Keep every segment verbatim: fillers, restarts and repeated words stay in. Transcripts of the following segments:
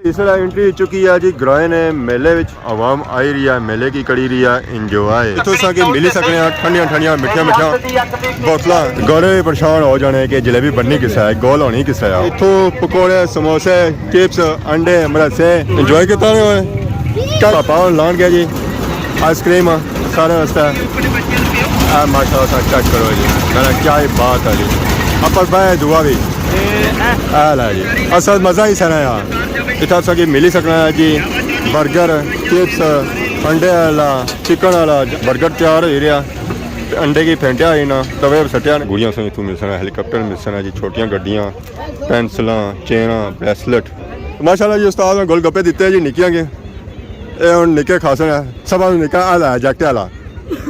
اس ویلے انٹری ہو چکی ہے جی گرائیں نے میلے وچ۔ عوام آئی رہی ہے، میلے کی کری رہی ہے انجوائے۔ اتھوں اساں کی ملی سکنے آں ٹھنڈیاں ٹھنڈیاں مٹھیاں مٹھیاں بوتلاں۔ گورے پریشان ہو جانے کہ جلیبی بننی کس ہے، گول ہونی کس ہے۔ اتھوں پکوڑے، سموسے، چپس، انڈے، مرسے انجوائے کیتا نے ہوئے۔ کیا پاپا ہن لان گیا جی آئس کریم سارے واسطے۔ اے ماشاءاللہ تساں چیک کرو جی، میں کیا ہی بات ہے جی۔ اپر بائے دعا بھی۔ اے لے جی، اصل مزہ ہی سارا یار۔ اتھا اساں کی ملی سکنا ہے جی برگر، چپس، انڈے والا، چکن والا برگر تیار ہوئی رہیا۔ تے انڈے کی پھینٹیا ہی نا، توے پر سٹیا۔ گڑیاں سوں اتھوں مل سکنا، ہیلی کاپٹر مل سکنا جی، چھوٹیاں گڈیاں، پینسلاں، چیناں، بریسلٹ۔ ماشاءاللہ جی استاد نے گول گپے دیتے جی نکیاں کے۔ اے ہن نکے کھاسن ہے، سب نکا آلا ہے، جیکٹ والا۔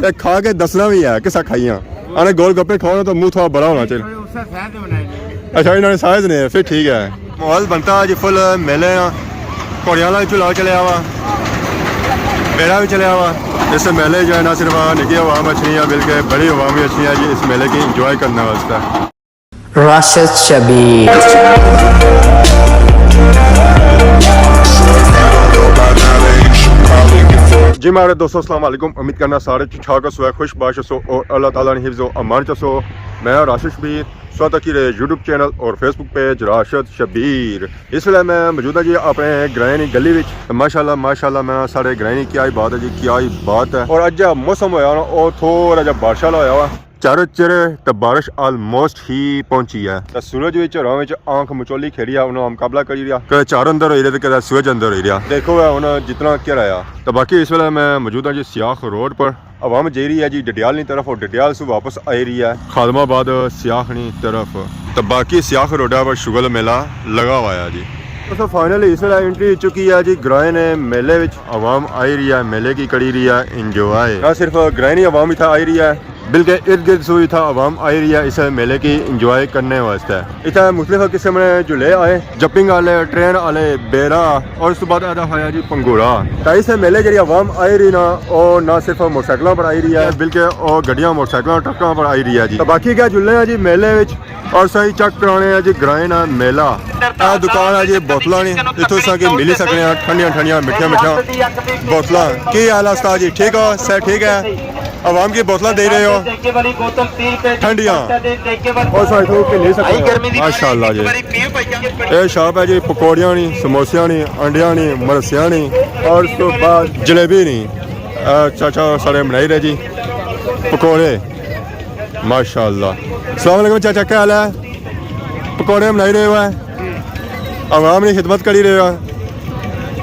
اے کھا کے دسنا بھی ہے کسا کھائیاں۔ آنے گول گپے کھاؤ نا تو منہ تھوڑا بڑا ہونا چاہیے۔ اچھا، انہوں نے سائز نہیں ہے، پھر ٹھیک ہے۔ ماحول بنتا جی فل میلے آ، گھوڑیاں والا بھی جھولا چلیا ہوا، بیڑا بھی چلیا ہوا۔ اس میلے جو ہے نہ صرف نکی عوام اچھنی ہے بلکہ بڑی عوام بھی اچھنی ہے جی اس میلے کی انجوائے کرنے واسطے۔ راشد شبیر۔ جی ماڑے دوستو، السلام علیکم۔ امید کرنا سارے ٹھیک ٹھاک ہسو، خوش باش ہسو اور اللہ تعالیٰ نے حفظ و امان چ ہسو۔ میں راشد شبیر، سو تکی رہے یوٹیوب چینل اور فیس بک پیج راشد شبیر۔ اس ویلے میں موجود ہاں جی اپنے گرائیں نی گلی وچ۔ ماشاءاللہ، ماشاءاللہ، میں سارے گرائیں نی کیا ہی بات ہے جی، کیا ہی بات ہے۔ اور اج موسم ہویا نا، او تھوڑا جا بارش والا ہویا ہوا۔ چاروں چرے تے بارش آلموسٹ ہی پہنچی ہے۔ تے سورج وی جھراں وچ آنکھ مچولی کھیڑی آ، انہاں مقابلہ کری رہیا۔ کدے چار اندر ہوئی رہیا تے کدے سورج اندر ہوئی رہیا۔ دیکھو اے ہن جتنا کیا رہیا۔ تے باقی اس ویلے میں موجود ہاں جی سیاخ روڈ پر۔ عوام جائی رہی ہے جی ڈڈیال نی طرف اور ڈڈیال سے واپس آئی رہی ہے خادم آباد سیاخ نی طرف۔ تے باقی سیاخ روڈا پر شغل میلہ لگا ہوا ہے جی۔ دوستو، فائنلی اس ویلے انٹری ہو چکی ہے جی گرائیں نے میلے وچ۔ عوام آئی رہی ہے، میلے کی کری رہی ہے انجوائے۔ نہ صرف گرائیں نی عوام اتھا آئی رہی ہے، بلکہ ارد گرد سو اتھا عوام آئی رہی ہے اس میلے کی انجوائے کرنے واسطے۔ اتھا مختلف قسم نے جھولے آئے، جمپنگ والے، ٹرین والے، بیڑا، اور اس تو بعد آتا ہویا جی پنگوڑا۔ تاں اس میلے جڑی عوام آئی رہی نا، او نہ صرف موٹر سائیکلاں پر آئی رہی ہے، بلکہ او گڈیاں، موٹر سائیکلاں، ٹرکاں پر آئی رہی ہے جی۔ تاں باقی کیا جھولے ہیں جی میلے وچ، اور سائی چیک کرانے ہیں جی گرائیں نا میلہ۔ اے دکان ہے جی بوتلاں نی، اتھوں اساں کی ملی سکنے ہیں ٹھنڈیاں ٹھنڈیاں مٹھیاں مٹھیاں بوتلاں۔ کی حال ہے استاد جی؟ ٹھیک ہو؟ صحت ٹھیک ہے؟ عوام کی بوتلاں دے رہے ہو ٹھنڈیاں۔ اور سائی تو کے لے سکتے ہو۔ ماشاءاللہ جی۔ اے شاپ ہے جی پکوڑیاں نی، سموسیاں نی، انڈیاں نی، مرسیاں نی، اور اس تو بعد جلیبی نی۔ اے چاچا سارے بنائی رہے جی پکوڑے۔ ماشاءاللہ۔ السلام علیکم چاچا، کیا حال ہے؟ پکوڑے بنائی رہے ہو ہے؟ عوام نی خدمت کری رہے ہو؟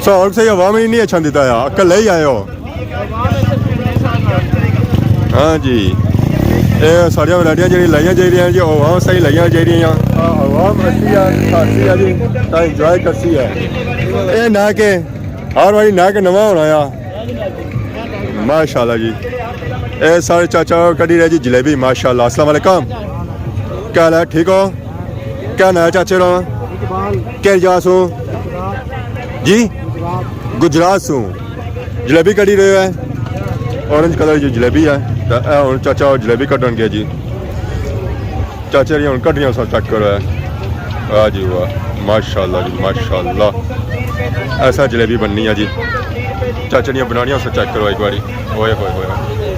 سو اور صحیح عوام ہی نہیں اچھا دیتا ہے، کلے ہی آئے ہو؟ ہاں جی، اے ساریاں ورائٹیاں جڑی لائیاں جائی رہیاں جی، عوام صحیح لائیاں جائی رہیاں۔ ہاں، عوام اچھی ہے، کھاسی ہے جی، تاں انجوائے کرسی ہے۔ اے نہ کہ ہر واری نہ کہ نواں ہونا آ۔ ماشاءاللہ جی۔ اے سارے چاچا کڈی رہے جی جلیبی، ماشاءاللہ۔ السلام علیکم۔ کیا حال ہے؟ ٹھیک ہو؟ کیا نام ہے چاچے نا؟ اقبال۔ کہڑی جا سو؟ گجرات۔ جی؟ گجرات۔ گجرات سو۔ جلیبی کڈی رہے ہے؟ اورنج کلر جی جلیبی ہے۔ تے اے ہن چاچا جلیبی کڈن گیا جی۔ چاچے نی ہن کڈنیاں سو چیک کرو ہے۔ واہ جی واہ، ماشاءاللہ جی ماشاءاللہ۔ ایسا جلیبی بننی ہے جی۔ چاچے نیاں بنانیاں سو چیک کرو ایک باری۔ اوئے ہوئے ہوئے۔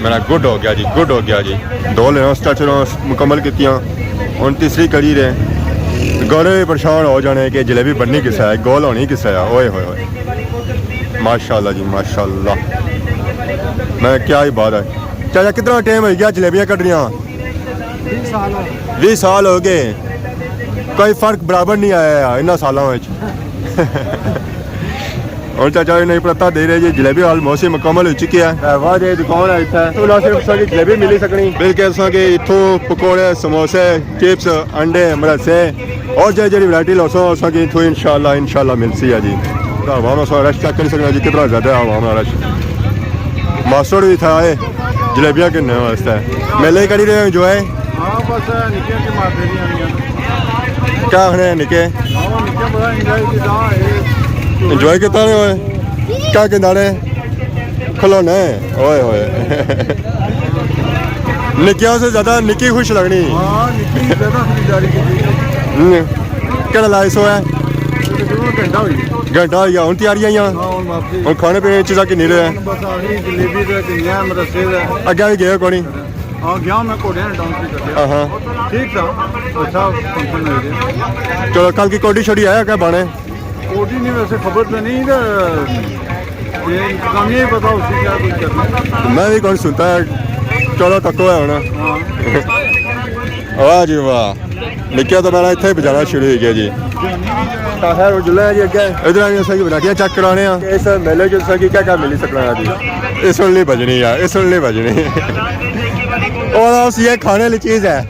میرا گڈ ہو گیا جی، گڈ ہو گیا جی۔ دو لینا چاچے نے مکمل کیتیاں۔ ہن تیسری کری رہے۔ گورے پریشان ہو جانے کہ جلیبی بننی کس ہے، گول ہونی کس ہے۔ اوئے ہوئے ہوئے۔ ماشاءاللہ جی ماشاءاللہ۔ میں کیا ہی بات ہے۔ چاچا کتنا ٹائم ہو گیا جلیبیاں کڈنیاں؟ بیس سال ہو گئے۔ کوئی فرق برابر نہیں آیا ہے انہاں سالاں وچ۔ ہن چاچا جی نے پتہ دے رہے جی جلیبی آلموسٹ ہی مکمل ہو چکی ہے۔ اے واہ جی دکان ہے اتھے۔ تو نہ صرف اساں کی جلیبی ملی سکنی بلکہ اساں کی اتھوں پکوڑے، سموسے، چپس، انڈے، مرسے اور جے جڑی ورائٹی لوسو اساں کی اتھوں انشاءاللہ، انشاءاللہ ملسی ہے جی۔ تو عوام اساں رش چیک کری سکنا جی کتنا زیادہ ہے عوام نا رش۔ ماسٹر بھی تھا ہے جلیبیاں کھنے واسطے۔ میلے کری رہے ہو انجوائے؟ ہاں، بس نکیاں کے مار دے رہی ہیں۔ کیا آخنے ہیں نکے؟ ہاں، نکے بڑا انجوائے کیتا ہے۔ انجوائے کیتا نے ہوئے؟ کیا کہندا نے؟ کھلونے؟ اوئے ہوئے۔ نکیاں سے زیادہ نکی خوش لگنی۔ ہاں، نکی زیادہ خریداری کی۔ ہوں۔ کہڑا لائے سو ہے؟ تقریباً گھنٹہ ہوئی گیا۔ گھنٹہ ہوئی گیا، ہن تیاریاں ہیاں؟ ہاں، ہن واپسی۔ ہن کھانے پینے دی چیزاں کنی رہے؟ بس آخری جلیبی تے کنیا، مرسے تے۔ اگے وی گئے کونی؟ ہاں، گیا میں گھوڑے نے ڈاؤن کی کر گیا۔ ہاں، ہاں۔ ٹھیک تھا، اچھا فنکشن ہو گیا۔ چلو، کل کی کوڈی شوڈی آیا کیا بانے؟ کوڈی نہیں، ویسے خبر تو نہیں، تو یہ انتظامیہ ہی پتا اس کی کیا کچھ کرنا۔ میں بھی کون سنتا ہے، چلو تکو ہے ہونا۔ ہاں۔ واہ جی واہ، نکیا تو میرا اتھے ہی بجانا شروع ہو گیا جی۔ تو خیر، وہ جلے جی اگے۔ ادھر آئیں، اساں کی ورائٹیاں چیک کرانے ہیں۔ اس میلے جو اساں کی کیا کیا ملی سکنا ہے جی؟ اس ویلے نہیں بجنی یار، اس ویلے نہیں بجنی۔ اور اس یہ کھانے والی چیز ہے۔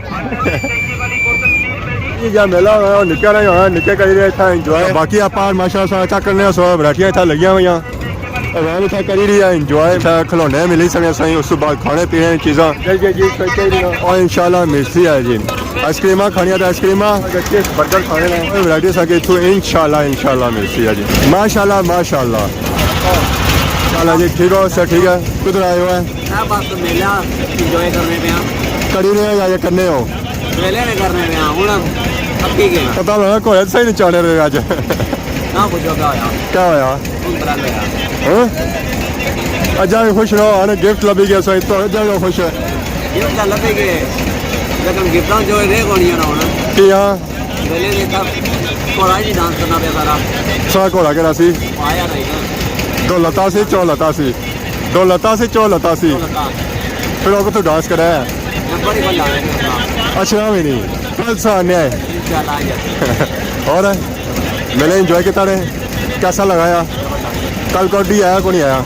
یہ جا میلہ ہونا، نکیا نہیں ہونا، نکے کری رہے تھا انجوائے۔ باقی آپ ماشاءاللہ چیک کرنے ہیں، سو ورائٹیاں اتھا لگیاں ہوئیاں۔ عوام اتھا کری رہی ہے انجوائے، اتھا کھلونے ملی سکنے سائیں، اس تو بعد کھانے پینے چیزاں۔ جی، جی، جی، صحیح کہہ رہے ہو۔ اور انشاءاللہ ملسی ہے جی۔ آئس کریماں کھانیاں تے آئس کریماں، اگر چپس برگر کھانے نے، کوئی ورائٹی سا کہ اتھوں انشاءاللہ، انشاءاللہ ملسی ہے جی۔ ماشاءاللہ، ماشاءاللہ۔ ماشاءاللہ جی، ٹھیک ہو؟ سر ٹھیک ہے؟ کدھر آئے ہو ہیں؟ میں بس میلہ انجوائے کرنے پہ ہاں۔ کری رہے ہو یا یہ کرنے ہو؟ میلے میں کرنے پہ ہاں، ہن اکی گئے۔ پتہ لگا کوئی صحیح نہیں چاڑے رہے اج۔ نہ پوچھو کیا ہویا۔ کیا ہویا؟ ہن بلا لیا۔ ہاں؟ اجا بھی خوش رہو، ہن گفٹ لبھی گیا سو، تو اجا بھی خوش ہے۔ گفٹ تو لبھی گئے، لیکن گفٹاں جو رہ کونی رہا ہونا۔ کیا؟ میلے میں تھا، گھوڑا ہی نہیں ڈانس کرنا پیا سارا۔ سارا گھوڑا کہڑا سی؟ آیا نہیں نا۔ دو لتا سی، چو لتا سی۔ دو لتا سی، چو لتا سی۔ دو لتا۔ پھر وہ کتھوں ڈانس کرے؟ نمبر ہی بند آ رہا ہے۔ اچھا بھی نہیں۔ کل سا آنے آئے۔ انشاءاللہ آ جاتے ہیں۔ اور میلے انجوائے کیتا نے؟ کیسا لگایا؟ کل کوڈی آیا کونی آیا؟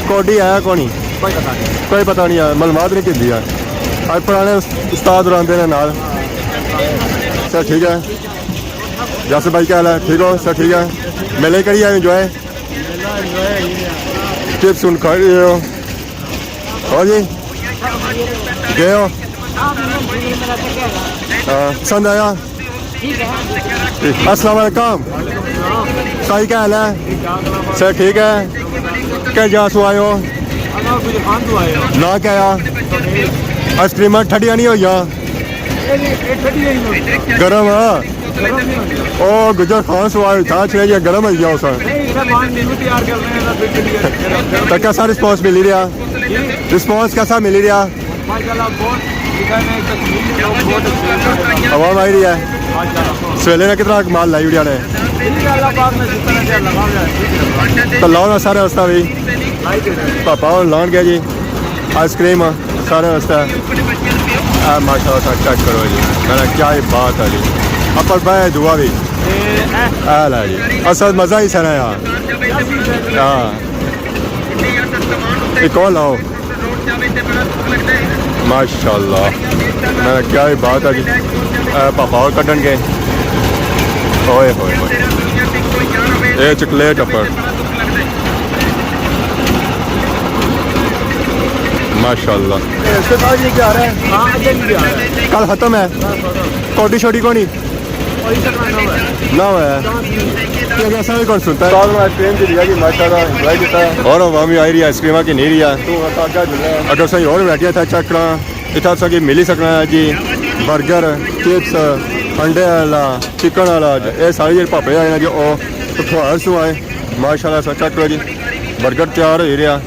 کوڈی آیا کونی؟ کوئی پتہ نہیں۔ کوئی پتہ نہیں ہے، معلومات نہیں کیتی ہے۔ اج پرانے اس-، استاد راندے نے نال۔ سر ٹھیک ہے؟ یاسر بھائی کیا حال ہے؟ ٹھیک ہو؟ سر ٹھیک ہے؟ میلے کری آئے انجوائے؟ چپس ہن کھائی رہے ہو؟ اور جی؟ گئے ہو؟ ہاں، پسند آیا؟ السلام علیکم۔ سائی کیا حال ہے؟ سر ٹھیک ہے؟ کیا جا سو آئے ہو؟ نا کیا آیا؟ آئس کریماں ٹھڈیاں نہیں ہوئیاں؟ گرم ہاں۔ او گجر خان سو آئے تھا چھڑے جی گرم ہوئی گیا اس۔ تو کیسا رسپانس ملی رہا؟ رسپانس کیسا ملی رہا؟ عوام آئی رہی ہے۔ سویلے نے کتنا مال لائی اڑیا نے؟ تو لاؤ نا سارے واسطے بھی۔ پاپا ہور لان گیا جی آئس کریم سارے واسطے۔ اے ماشاءاللہ تساں چیک کرو جی، میں کیا ہی بات ہے جی۔ اپر بہ دعا بھی۔ اے لا جی، اصل مزہ ہی سنا یار۔ ہاں۔ ایک اور لاؤ۔ ماشاءاللہ۔ میں کیا ہی بات ہے جی۔ اے پاپا اور کڈن گئے۔ اوئے ہوئے ہوئے۔ اے چاکلیٹ اپر۔ ماشاءاللہ۔ کل ختم ہے۔ کوڈی شوڈی کونی؟ نہ ہوا ہے۔ یہ اگے اساں بھی کون سنتا ہے۔ سال میں آئس کریم دی لیا جی، ماشاءاللہ، انجوائے کیتا ہے۔ اور عوام بھی آئی رہی ہے، آئس کریم کی نہیں رہی ہے۔ تو تازہ جلے۔ اگر صحیح اور ورائٹیاں تھا چیک کرا، اتھا تساں کی ملی سکنا ہے جی، برگر، چپس، انڈے والا، چکن والا، اے سارے جیہڑے پاپے آئے نا جی، او اتھوں ہر سوں آئے۔ ماشاءاللہ، تساں چیک کرو جی، برگر تیار ہوئی رہیا،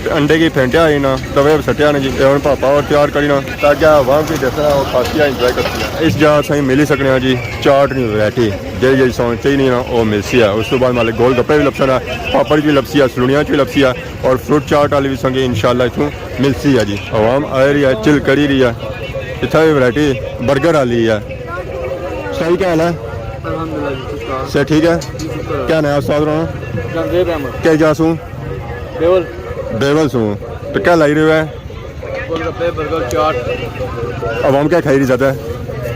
تے انڈے کی پھینٹیا ہوئی نا، توے تے سٹیا نا جی، اے ہن پاپا اور تیار کری نا، تاکہ عوام کی دسنا اور کھاسی انجوائے کرسی۔ اس جا تساں کی ملی سکنے ہاں جی، چاٹ نی ورائٹی، جیہڑی جیہڑی تساں چاہیے نا، او ملسی ہے۔ اس تو بعد مالک گول گپے بھی لبسن ہے، پاپڑ بھی لبسی ہے، سلونیاں بھی لبسی ہے، اور فروٹ چاٹ والی بھی تساں کی انشاءاللہ اتھوں ملسی ہے جی۔ عوام آئی رہی ہے، چل کری رہی ہے۔ اتھا بھی ورائٹی برگر والی ہے۔ استاد جی، کیا حال ہے؟ الحمدللہ جی، ٹھیک ٹھاک۔ صحت ٹھیک ہے؟ جی، شکر ہے۔ کیا نام ہے استاد ہوراں نا؟ جہانزیب احمد۔ کیا جا سوں؟ بیول۔ بیول سوں۔ تو کیا لائی رہے ہو؟ گول گپے، برگر، چاٹ۔ عوام کیا کھائی رہی زیادہ؟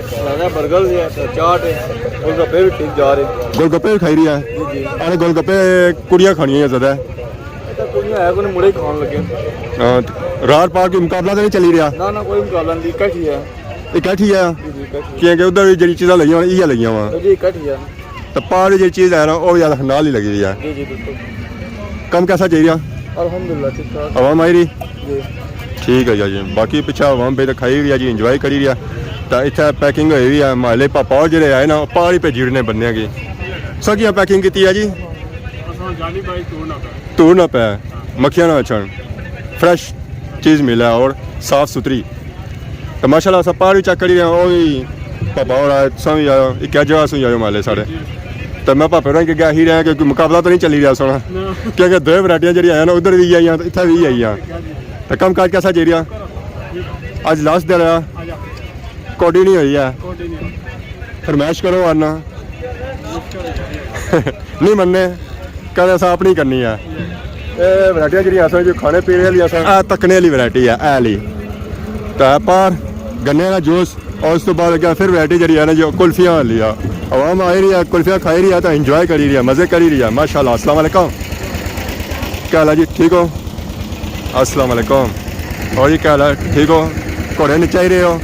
زیادہ برگر ہے، چاٹ ہے، گول گپے بھی ٹھیک جا رہے۔ گول گپے بھی کھائی رہی ہے؟ جی، جی۔ ارے گول گپے کڑیاں کھانیاں زیادہ۔ اتھا کوئی نہیں آیا، کوئی مڑے ہی کھان لگے۔ ہاں، تے رات پار کوئی مقابلہ تو نہیں چلی رہیا؟ نہ، نہ، کوئی مقابلہ نہیں، اکٹھ ہی ہے۔ اکٹھ ہی ہے؟ جی، جی، اکٹھ ہی۔ کیونکہ ادھر بھی جڑی چیزاں لگیاں ہوئیاں، ایہہ لگیاں وا۔ جی، اکٹھ ہی ہے۔ تے پار جڑی چیز ہے نا، او بھی نال ہی لگی ہوئی ہے۔ جی، جی، بالکل۔ کم کیسا چلی رہیا؟ الحمدللہ، ٹھیک ٹھاک۔ عوام آئی رہی؟ جی۔ ٹھیک ہے جی، باقی پچھے عوام پہ تے کھائی رہی ہے جی، انجوائے کری رہی ہے۔ تے اتھے پیکنگ ہوئی ہوئی ہے، محلے پاپا اور جڑے آئے نا، پار ہی بھیجی اوڑنے بندیاں کی۔ ساں کیاں پیکنگ کیتی ہے جی؟ اساں جانی بھائی توڑ نہ پے۔ توڑ نہ پے، مکھیاں نہ اچھن، فریش چیز ملے اور صاف ستھری۔ تو ماشاءاللہ اساں پار بھی چیک کری رہے ہیں، وہ بھی پاپا اور آئے، تساں بھی آئے ہو، ایک جگہ سوں ہی آئے ہو مالے ساڑے۔ تو میں پاپے ہوراں کے گیا ہی رہا کہ کوئی مقابلہ تو نہیں چلی رہا سونا، کیونکہ دو ورائٹیاں جڑیاں ہیں نا، ادھر بھی آئی ہیں، اتھا بھی آئی ہیں۔ تو کم کاج کیسا جی رہا؟ اج لاسٹ دن ہے، کوڈی نہیں ہوئی ہے۔ فرمائش کرو ورنہ نہیں مننے، کدے اساں اپنی کرنی ہے۔ اے ورائٹیاں جڑیاں اساں جو کھانے پینے والی اساں، اے تکنے والی ورائٹی ہے، اے والی۔ تے پار گنے کا جوس، اور اس تو بعد کیا پھر ورائٹی جڑی ہے نا جو کلفیاں والی ہے۔ عوام آئی رہی ہے، کلفیاں کھائی رہی ہے، تو انجوائے کری رہی ہے، مزے کری رہی ہے۔ ماشاءاللہ، السلام علیکم۔ کیا حال ہے جی؟ ٹھیک ہو؟ السلام علیکم۔ اور جی کیا حال ہے؟ ٹھیک ہو؟ گھوڑے نچائی رہے ہو؟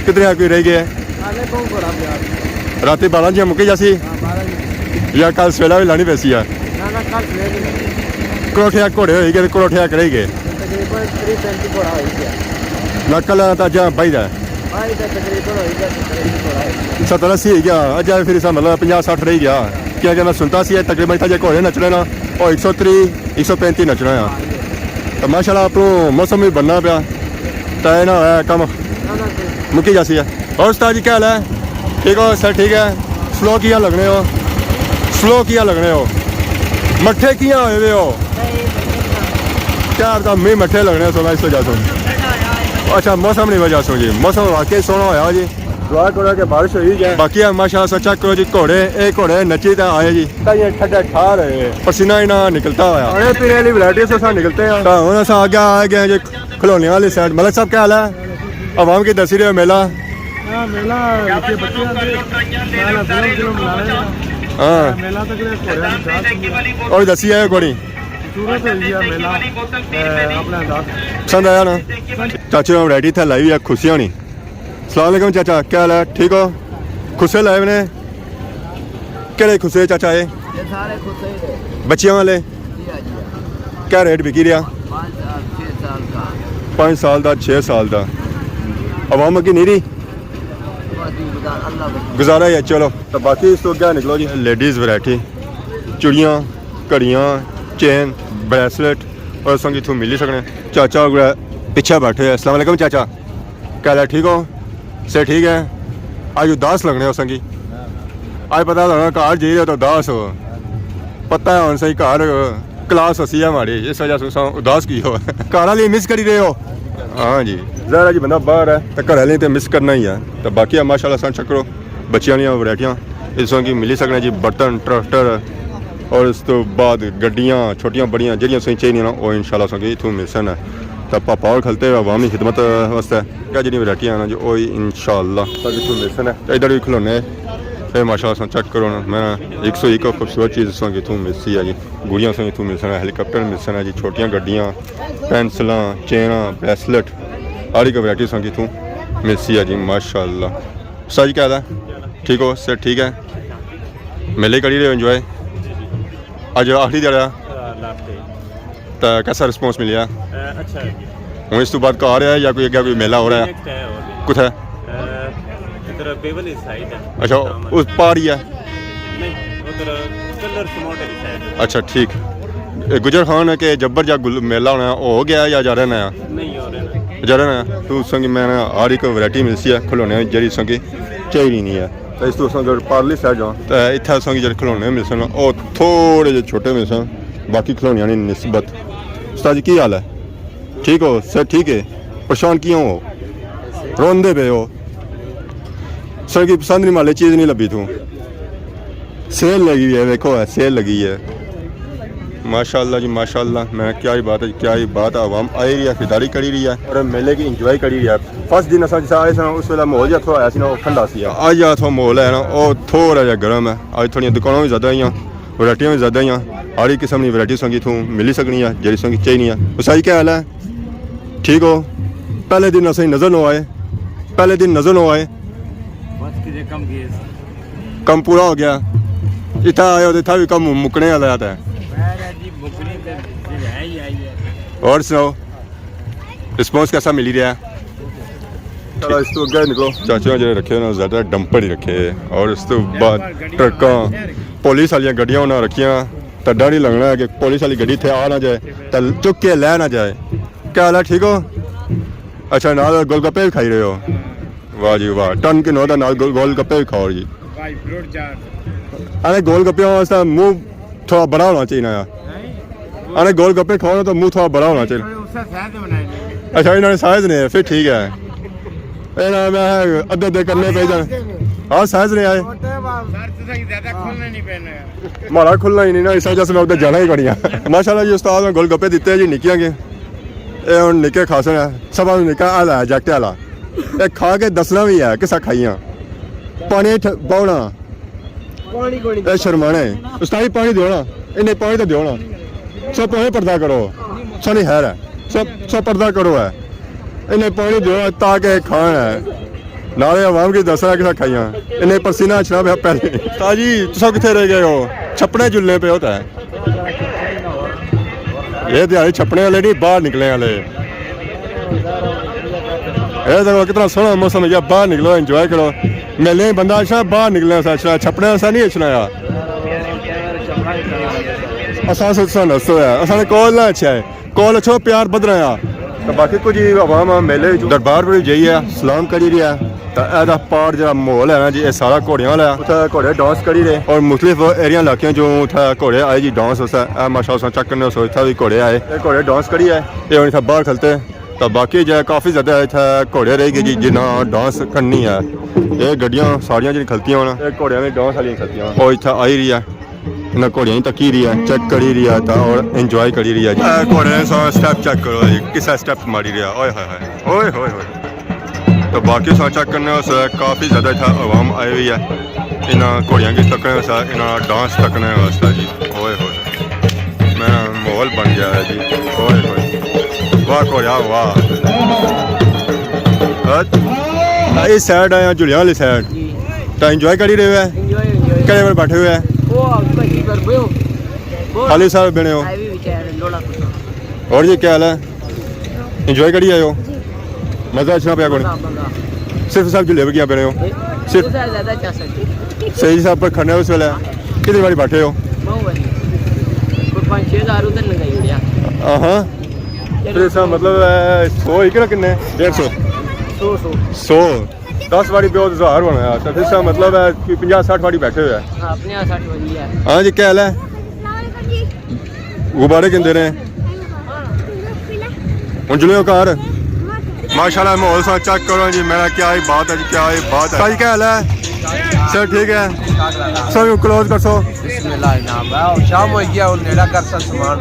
کتنے آ کوئی رہ گئے؟ نالے کون گھوڑا پیا؟ راتی بارہ جی مکی جاسی؟ ہاں، بارہ جی۔ یا کل سویلا بھی لانی پیسی ہے؟ نہ، نہ، کل سویرے نہیں۔ کروٹھیا گھوڑے ہوئی گئے، کروٹھیا کرے گئے۔ تقریباً تری پینتی گھوڑا ہوئی گیا۔ نہ، کل تا جا بائی دا۔ بائی دا تقریباً ہوئی گیا، ستر اسی گھوڑا ہوئی گیا۔ ستر اسی ہوئی گیا، اجا پھر اسا مطلب پنجاہ سٹھ رہ گیا۔ کیا کہ میں سنتا سی تقریباً اتھا جے گھوڑے نچنے نا، او ایک سو تری، ایک سو پینتی نچنا ہے۔ تو ماشاءاللہ اپروں موسم بھی بننا پیا، تو اے نہ ہویا کم مکی جاسی ہے۔ اور استاد جی کیا حال ہے؟ ٹھیک ہو؟ سر ٹھیک ہے؟ سلو کیا لگنے ہو؟ سلو کیا لگنے ہو؟ مٹھے کیا ہوئے ہوئے ہو؟ کیا آرتا میں مٹھے لگنے سو اس وجہ سے۔ اچھا، موسم نہیں وجہ سے جی، موسم واقعی سوہنا ہویا جی۔ دعا کرو کہ بارش ہوئی جائے۔ باقی ہے ماشاءاللہ سا چیک کرو جی، گھوڑے، اے گھوڑے نچی تے آئے جی۔ تاں یہ ٹھڈا ٹھار ہے۔ پسینہ ہی نہ نکلتا ہویا۔ کھانے پینے والی ورائٹی سے سا نکلتے ہیں۔ تاں ہن اساں آگے آ گئے جی کھلونے والی سائیڈ۔ ملک صاحب کیا حال ہے؟ عوام کی دسی رہے ہو میلہ؟ ہاں، میلہ وچ بچے آندے، نال فلم فلم بنا رہے ہیں۔ ہاں۔ میلہ تک رہے گھوڑے نچاس۔ اور دسی آئے کوڑی؟ خوبصورت ہوئی ہے میلہ، اے، اپنا انداز۔ پسند آیا نا؟ چاچے نے ورائٹی تھا لائی ہوئی ہے خوشیاں نی۔ السلام علیکم چاچا، کیا حال ہے؟ ٹھیک ہو؟ کھسے لائے نے؟ کہڑے کھسے چاچا اے؟ یہ سارے کھسے ہی نے۔ بچیاں والے؟ جی ہاں، جی ہاں۔ کیا ریٹ بکی رہیا؟ پانچ سال، چھ سال کا۔ پانچ سال دا، چھ سال دا۔ عوام اگے نہیں رہی؟ بس جی، گزار-، اللہ بس۔ گزارا ہی ہے، چلو۔ تو باقی اس تو کیا نکلو جی؟ لیڈیز ورائٹی، چوڑیاں، گھڑیاں، چین، بریسلٹ، اور سنگ اتھوں ملی سکنے۔ چاچا اگڑا پچھے بیٹھے۔ السلام علیکم چاچا۔ کیا حال ہے؟ ٹھیک ہو؟ سے ٹھیک ہے؟ آج اداس لگنے ہو سنگی۔ آج پتہ لگنا گھر جائی رہے تو اداس ہو۔ پتہ ہے ہن سہی گھر کلاس ہوسی ہے ہماری، اس وجہ سے تساں اداس کی ہو۔ گھر والی مس کری رہے ہو؟ ہاں جی۔ ظاہر ہے جی بندہ باہر ہے تو گھر والی تے مس کرنا ہی ہے۔ تو باقی ہے ماشاءاللہ سن چیک کرو بچیاں نیاں ورائٹیاں اس کی ملی سکنے جی، برتن، ٹریکٹر اور اس تو بعد گڈیاں چھوٹیاں بڑیاں جہڑیاں تساں چاہیے نا وہ انشاءاللہ تساں کی اتھوں ملسن۔ تو پاپا اور کھلتے ہوئے عوامی خدمت واسطے کیا جہڑیاں ورائٹیاں ہیں نا جو وہ انشاءاللہ تساں کی اتھوں ملسن۔ تو ادھر بھی کھلونے، اے ماشاءاللہ تساں چیک کرو نا، میں ایک سو ایک خوبصورت چیز تساں کی اتھوں ملسی ہے جی۔ گڑیاں تساں کی اتھوں ملسن، ہیلی کاپٹر ملسن ہے جی، چھوٹیاں گڈیاں، پینسلاں، چیناں، بریسلٹ، ہر ایک ورائٹی تساں کی اتھوں ملسی ہے جی ماشاءاللہ۔ استاد جی کیا حال ہے؟ ٹھیک ہو؟ صحت ٹھیک ہے؟ میلے کری رہے ہو انجوائے؟ اج آخری دھیاڑا ہے۔ آ، لاسٹ ڈے۔ تو کیسا رسپانس ملیا؟ آ، اچھا ہے۔ ہن اس تو بعد گھر ہے یا کوئی اگے کوئی میلہ ہو رہا ہے؟ نیکسٹ ہے اور۔ کتھے؟ آ، ادھر بیول اس سائیڈ ہے۔ اچھا، اس پار ہی ہے؟ نہیں، ادھر کلر سماؤنٹ والی سائیڈ ہے۔ اچھا، ٹھیک۔ اے گجر خان ہے کہ جبر جا گل-، میلہ ہونا ہے، ہو گیا یا جا رہنا ہے؟ نہیں، ہو رہنا ہے۔ جا رہنا ہے۔ تو سنگی میں ہر ایک ورائٹی ملسی ہے، کھلونے جڑی سنگی چاہیے نہیں ہے۔ تے اس تو اساں اگر پارلی سائیڈ جاں تے اتھے اساں کی جڑے کھلونے ملسن او تھوڑے جے چھوٹے ملسن باقی کھلونیاں نی نسبت۔ استاد جی کی حال ہے؟ ٹھیک ہو؟ صحت ٹھیک ہے؟ پریشان کیوں ہو؟ روندے پے ہو؟ سر کی پسند نہیں مالے چیز نہیں لبھی تھوں۔ سیل لگی ہوئی ہے، دیکھو ہے سیل لگی ہے۔ ماشاءاللہ جی ماشاءاللہ، میں کیا ہی بات ہے، کیا ہی بات ہے، عوام آئی رہی ہے، خریداری کری رہی ہے اور میلے کی انجوائے کری رہی ہے۔ فرسٹ دن اساں جسا آئے سن اس ویلے ماحول جا تھوڑا آیا سی نا، وہ ٹھنڈا سی۔ اج جا تھوڑا ماحول ہے نا، وہ تھوڑا جا گرم ہے۔ اج تھوڑیاں دکاناں بھی زیادہ آئیاں، ورائٹیاں بھی زیادہ آئیاں، ہر ایک قسم کی ورائٹی سنگی تھوں ملی سکنی ہے، جیڑی سنگی چاہیے۔ استاد جی کیا حال ہے؟ ٹھیک ہو؟ پہلے دن اساں نظر نہ آئے، پہلے دن نظر نہ آئے۔ بس کدے کم گئے سی۔ کم پورا ہو گیا۔ اتھا آئے ہو تو اتھا بھی کم مکنے والا ہے۔ خیر ہے جی، مکنی تے ہے ہی آئی ہے۔ اور سناؤ، رسپانس کیسا ملی رہا ہے؟ چلو، اس تو اگے نکلو۔ چاچا جڑے رکھے انہاں زیادہ ڈمپر ہی رکھے، اور اس تو بعد ٹرکاں، پولیس والیاں گڈیاں انہاں رکھیاں، تے ڈر ہی لگنا ہے کہ پولیس والی گڈی اتھے آ نہ جائے، تے چک کے لے نہ جائے۔ کیا حال ہے، ٹھیک ہو؟ اچھا، نال گول گپے بھی کھائی رہے ہو؟ واہ جی واہ، ٹن کے نو دا نال گول، گول گپے بھی کھاؤ جی۔ ارے گول گپے واسطے منہ تھوڑا بڑا ہونا چاہیے نا یار۔ ارے گول گپے کھاؤ نا تو منہ تھوڑا بڑا ہونا چاہیے۔ اچھا، انہوں نے سائز نہیں ہے، پھر ٹھیک ہے۔ اے نا، میں ادھے ادھے کرنے پہ جان۔ ہاں، سائز نہیں آئے۔ ہمارا کھلنا ہی نہیں نا، اس وجہ سے میں ادھر جانا ہی کونی ہے۔ ماشاءاللہ جی، استاد نے گول گپے دیتے ہیں جی، نکیاں کے۔ اے ہن نکے کھاسن ہے، سب نکا آلا ہے، جاکٹے آلا۔ اے کھا کے دسنا بھی ہے، کسا کھائیاں۔ پانی ٹھ-، پاؤنا۔ پانی کونی۔ اے شرمانا ہے۔ استاد جی، پانی دیو نا۔ انہیں پانی تو دیو نا۔ سو پانی پردہ کرو۔ سو نہیں خیر ہے۔ سو، سو پردہ کرو ہے۔ انہیں پانی دیو نا تاکہ کھان ہے۔ نالے عوام کی دسنا کسا کھائیاں۔ انہیں پسینہ اچھنا پیا پہلے۔ استاد جی، تسا کتھے رہ گئے ہو؟ چھپنے جلنے پہ ہوتا ہے۔ یہ دیہاڑی چھپنے والے نہیں، باہر نکلنے والے۔ اے دیکھو کتنا سوہنا موسم ہے، باہر نکلو، انجوائے کرو۔ میلے بندہ اچھنا، باہر نکلنے سا اچھنا، چھپنے سا نہیں اچھنا یار۔ اساں سو تساں نسو ہے، اساں نے کول نہ اچھا ہے، کول اچھو پیار بدھ رہا ہے۔ تو باقی کچھ عوام میلے وچ دربار پر جائیے سلام کری رہی ہے۔ تے اے دا پار جیڑا ماحول ہے نا جی، اے سارا گھوڑیاں والا ہے۔ اتھے گھوڑے ڈانس کری رہے اور مختلف ایریا علاقیاں چوں اتھے گھوڑے آئے جی، ڈانس واسطے۔ اے ماشاءاللہ تساں چیک کرنے ہو، اتھے وی گھوڑے آئے، اے گھوڑے ڈانس کری آئے۔ اے ہن اتھے باہر کھلتے، تے باقی جے کافی زیادہ اتھے گھوڑے رہ گئے جی، جنہاں ڈانس کرنی ہے۔ اے گڈیاں ساریاں جی کھلتیاں ہونا، اے گھوڑیاں وی ڈانس والیاں کھلتیاں ہونا۔ او اتھے آئی رہی ہے۔ انہاں گھوڑیاں ہی تکی رہی ہے، چیک کری رہی ہے تا اور انجوائے کری رہی ہے جی۔ اے گھوڑے نے سا سٹیپ چیک کرو جی، کسا سٹیپ ماری رہیا، اوئے ہوئے ہوئے، اوئے ہوئے ہوئے۔ تو باقی سا چیک کرنے واسطے کافی زیادہ اتھا عوام آئی ہوئی ہے، انہاں گھوڑیاں کی تکنے واسطے، انہاں ڈانس تکنے واسطے جی، اوئے ہوئے۔ میں ماحول بن گیا ہے جی، اوئے ہوئے، واہ گھوڑیا واہ۔ ہاں، اس سائیڈ آیا، جھولیاں والی سائیڈ۔ جی۔ تو انجوائے کری رہے ہو؟ انجوائے، انجوائے۔ کہڑے پر بیٹھے ہوئے ہیں؟ وہ آپ کا جی پر بھیو۔ خالد صاحب بنے ہو؟ اور جی کیا حال ہے؟ انجوائے کری آئے ہو؟ مزہ اچھنا پیا کون؟ مزہ، مزہ۔ صرف صاحب جھولے بگیاں بنے ہو؟ صرف صاحب زیادہ اچھا سر۔ صحیح صاحب پر کھڑنے ہو اس ویلے؟ کتنی باری بیٹھے ہو؟ بہت باری۔ کوئی پانچ چھ ہزار ادھر لگائی اڑیا۔ ہاں۔ پھر اس کا مطلب ہے سو ہی کہ کنے؟ ڈیڑھ سو؟ سو، سو۔ سو۔ دس واری پہ ہزار ہونا ہے، تو پھر اس کا مطلب ہے کہ پنجاہ سٹھ واری بیٹھے ہوئے ہیں۔ ہاں، پنجاہ سٹھ واری ہے۔ ہاں جی، کیا حال ہے؟ غبارے گھندے رہے۔ ہن چلو گھر۔ ماشاءاللہ، ماحول سا چیک کرو جی، میرا کیا ہی بات ہے جی، کیا ہی بات ہے۔ سر، کیا حال ہے؟ سر، ٹھیک ہے؟ سر، کلوز کرسو۔ بسم اللہ جناب، آؤ، شام ہوئی گیا، ہن نیڑا کرساں سامان۔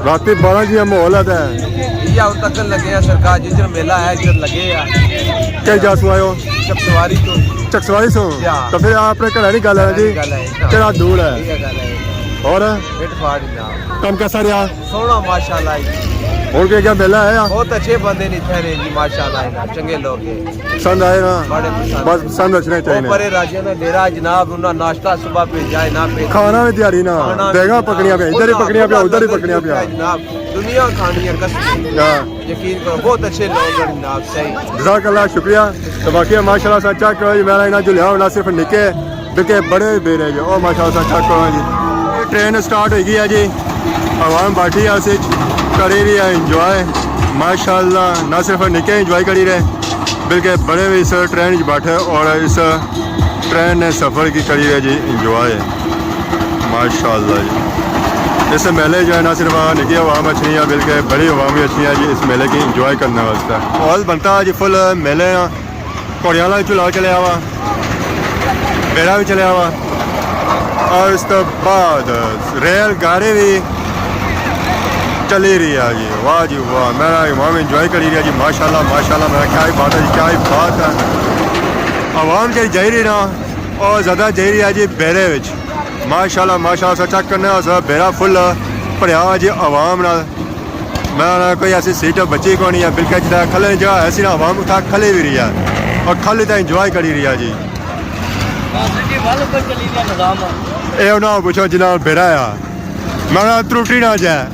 راتی بارہ جی ماحول ہے تے۔ یہ ہن تک لگے ہیں سرکار، جدھر میلہ ہے، ادھر لگے ہیں۔ کئی جا سو آئے ہو؟ چکسواری تو۔ چکسواری سو؟ جی ہاں۔ تو پھر اپنے گھر والی گل ہے جی؟ گل ہے، ہاں۔ کہڑا دور ہے؟ یہ گل ہے۔ اور؟ فٹ فاٹ جناب۔ کم کیسا رہا؟ سوہنا ماشاءاللہ جی۔ ہن کہ کیا میلہ ہے یا؟ بہت اچھے بندے نے اتھے نے جی، ماشاءاللہ، چنگے لوگ ہیں۔ پسند آئے نا؟ بڑے پسند۔ بس پسند اچھنے چاہیے۔ اوپر راجیاں نا ڈیرہ جناب، انہاں ناشتہ صبح پہ جائے نہ پہ۔ کھانا بھی تیاری نا، کھانا بھی دیگا پکڑیاں پیا، ادھر ہی پکڑیاں پیا، ادھر ہی پکڑیاں پیا۔ جناب، دنیا کھانی ہے قسم۔ ہاں۔ یقین کرو، بہت اچھے لوگ ہیں جناب، صحیح۔ جزاک اللہ، شکریہ۔ تو باقی ماشاءاللہ سا چیک کرو جی، میرا انہاں جلیا ہونا صرف نکے، بلکہ بڑے بیرے جی۔ او ماشاءاللہ سا چیک کرو جی۔ ٹرین سٹارٹ ہوئی گئی ہے جی، عوام بیٹھی ہے اس وچ، کری رہی ہے انجوائے۔ ماشاءاللہ، نہ صرف نکے انجوائے کری رہے، بلکہ بڑے بھی اس ٹرین وچ بیٹھے اور اس ٹرین نے سفر کی کری رہے جی انجوائے۔ ماشاءاللہ جی، اس میلے جو ہے نہ صرف نکی عوام اچھنی ہے بلکہ بڑی عوام بھی اچھنی ہے جی اس میلے کی انجوائے کرنے واسطے۔ ماحول بنتا ہے جی فل میلے آ، گھوڑیاں والا بھی جھولا چلیا ہوا، بیڑا بھی چلیا ہوا، اور اس تو بعد ریل گاڑی بھی چلی رہی ہے جی۔ واہ جی واہ، میرا عوام انجوائے کری رہی ہے جی، ماشاءاللہ ماشاءاللہ، میرا کیا ہی بات ہے جی، کیا ہی بات ہے۔ عوام جی جائی رہی نا، اور زیادہ جائی رہی ہے جی بیڑے وچ۔ ماشاءاللہ ماشاءاللہ، سا چیک کرنے ہو سا بیڑا فل بھریا ہوا جی عوام نال۔ میں آنا کوئی ایسی سیٹ بچی کونی ہے، بلکہ جتھا کھلے جگہ ایسی نا عوام اتھا کھلی بھی رہی ہے اور کھلی تے انجوائے کری رہی ہے جی۔ اے انہاں پوچھو جنہاں بیڑا ہے، میں آنا ترٹی نہ جائے۔